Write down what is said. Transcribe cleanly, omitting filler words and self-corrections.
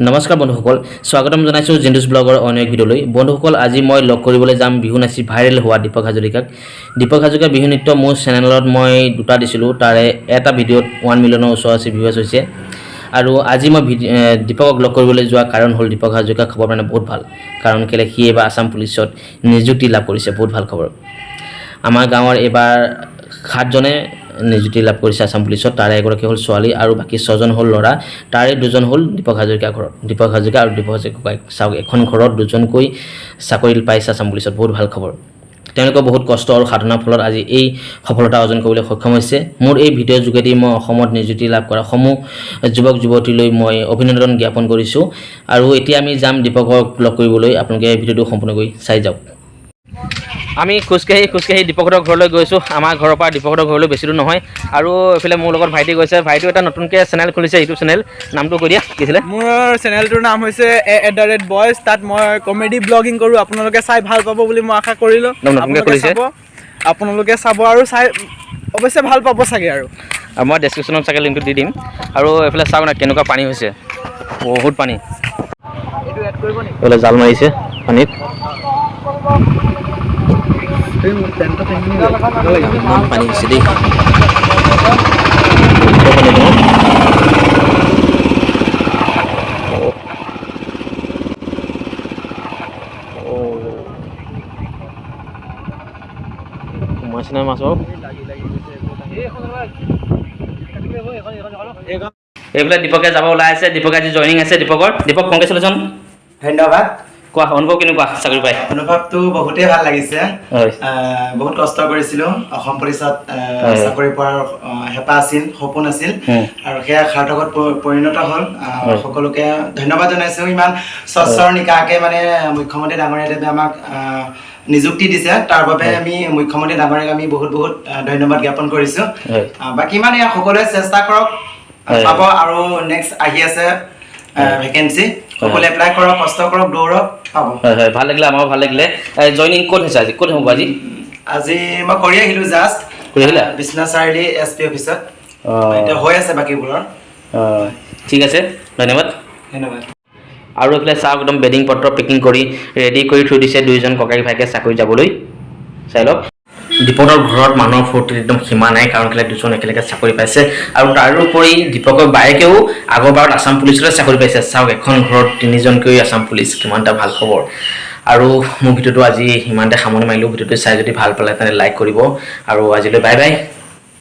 নমস্কাৰ বন্ধুসকল, স্বাগতম জনাইছোঁ জিন্দুছ ব্লগৰ অন্য এক ভিডিঅ'লৈ। বন্ধুসকল, আজি মই লগ কৰিবলৈ যাম বিহু নাচি ভাইৰেল হোৱা দীপক হাজৰিকাক। দীপক হাজৰিকা বিহু নৃত্য মোৰ চেনেলত মই দুটা দিছিলোঁ। তাৰে এটা ভিডিঅ'ত 1 মিলিয়নৰ ওচৰ আছে ভিউৱাৰ্ছ হৈছে। আৰু আজি মই দীপকক লগ কৰিবলৈ যোৱা কাৰণ হ'ল, দীপক হাজৰিকাৰ খবৰ মানে বহুত ভাল। কাৰণ কেলৈ, সি এইবাৰ আছাম পুলিচত নিযুক্তি লাভ কৰিছে। বহুত ভাল খবৰ। আমাৰ গাঁৱৰ এইবাৰ সাতজনে নিযুক্তি লাভ কৰিছে আছাম পুলিচত। তাৰে এগৰাকী হ'ল ছোৱালী আৰু বাকী ছজন হ'ল ল'ৰা। তাৰে দুজন হ'ল দীপক হাজৰিকা ঘৰত, দীপক হাজৰিকা আৰু দীপক হাজৰিকা ককায়েক। চাওক, এখন ঘৰত দুজনকৈ চাকৰি পাইছে আছাম পুলিচত। বহুত ভাল খবৰ। তেওঁলোকৰ বহুত কষ্ট আৰু সাধনাৰ ফলত আজি এই সফলতা অৰ্জন কৰিবলৈ সক্ষম হৈছে। মোৰ এই ভিডিঅ'ৰ যোগেদি মই অসমত নিযুক্তি লাভ কৰা সমূহ যুৱক যুৱতীলৈ মই অভিনন্দন জ্ঞাপন কৰিছোঁ। আৰু এতিয়া আমি যাম দীপকক লগ কৰিবলৈ। আপোনালোকে এই ভিডিঅ'টো সম্পূৰ্ণকৈ চাই যাওক। আমি খোজকাঢ়ি খোজকাঢ়ি দীপকহঁতৰ ঘৰলৈ গৈছোঁ। আমাৰ ঘৰৰ পৰা দীপকহঁতৰ ঘৰলৈ বেছি দূৰ নহয়। আৰু এইফালে মোৰ লগত ভাইটি গৈছে। ভাইটিও এটা নতুনকৈ চেনেল খুলিছে, ইউটিউব চেনেল। নামটো কৈ দিয়া, কি আছিলে? মোৰ চেনেলটোৰ নাম হৈছে @boys। তাত মই কমেডি ব্লগিং কৰোঁ। আপোনালোকে চাই ভাল পাব বুলি মই আশা কৰিলোঁ। একদম নতুনকৈ আপোনালোকে খুলিছে। চাব, আপোনালোকে চাব আৰু চাই অৱশ্যে ভাল পাব চাগে আৰু। আৰু মই ডেছক্ৰিপশ্যনত চাগে লিংকটো দি দিম। আৰু এইফালে চাওক না, কেনেকুৱা পানী হৈছে, বহুত পানী। এইটো এড কৰিব নেকি? এইফালে জাল মাৰিছে পানীত। ইমান পানী হৈছে দেই। বহুত পানী ন? অ'। অ'। সোমাইছে নাই মাছ বাৰু? এইফালে দীপকে যাব ওলাই আছে। দীপকে আজি জইনিং আছে দীপকৰ। দীপক, কংগ্ৰেচুলেশ্যন। ধন্যবাদ। কোৱা, অনুভৱ কেনেকুৱা চাকৰি পাই? অনুভৱটো বহুতেই ভাল লাগিছে। বহুত কষ্ট কৰিছিলোঁ অসম পুলিচত চাকৰি পোৱাৰ হেঁপাহ আছিল, সপোন আছিল আৰু সেয়া সাৰ্থকত পৰিণত হ'ল। সকলোকে ধন্যবাদ জনাইছোঁ। ইমান স্বচ্ছ নিকাকে মানে মুখ্যমন্ত্ৰী ডাঙৰীয়াদেৱে আমাক নিযুক্তি দিছে, তাৰ বাবে আমি মুখ্যমন্ত্ৰী ডাঙৰীয়াক আমি বহুত বহুত ধন্যবাদ জ্ঞাপন কৰিছোঁ। বাকী মানে সকলোৱে চেষ্টা কৰক, পাব। আৰু নেক্সট আহি আছে ভেকেঞ্চি। সকলোৱে এপ্লাই কৰক, কষ্ট কৰক, দৌৰক, পাব। হয় হয় ভাল লাগিলে, আমাৰো ভাল লাগিলে। জইনিং ক'ত হৈছে আজি? ক'ত হ'ব আজি? আজি মই কৰি আহিলো জাষ্ট। কৰি আহিলা? বিশ্বনাথ চাৰিআলি এছ পি অফিচত। এতিয়া হৈ আছে বাকীবোৰৰ। অঁ, ঠিক আছে, ধন্যবাদ। ধন্যবাদ। আৰু এইফালে চাওক, একদম বেডিং পত্ৰ পেকিং কৰি ৰেডি কৰি থৈ দিছে দুয়োজন ককাইক ভাইকে চাকৰি যাবলৈ। চাই লওক, দীপকৰ ঘৰত মানুহৰ ফূৰ্তিত একদম সীমা নাই। কাৰণ কেলৈ, দুজন একেলগে চাকৰি পাইছে। আৰু তাৰোপৰি দীপকৰ বায়েকেও আগৰবাৰত আছাম পুলিচতে চাকৰি পাইছে। চাওক, এখন ঘৰত তিনিজনকৈ আছাম পুলিচ, কিমান এটা ভাল খবৰ। আৰু মোৰ ভিডিঅ'টো আজি ইমানতে সামৰণি মাৰিলোঁ। ভিডিঅ'টো চাই যদি ভাল পালে, তেনে লাইক কৰিব। আৰু আজিলৈ বাই বাই।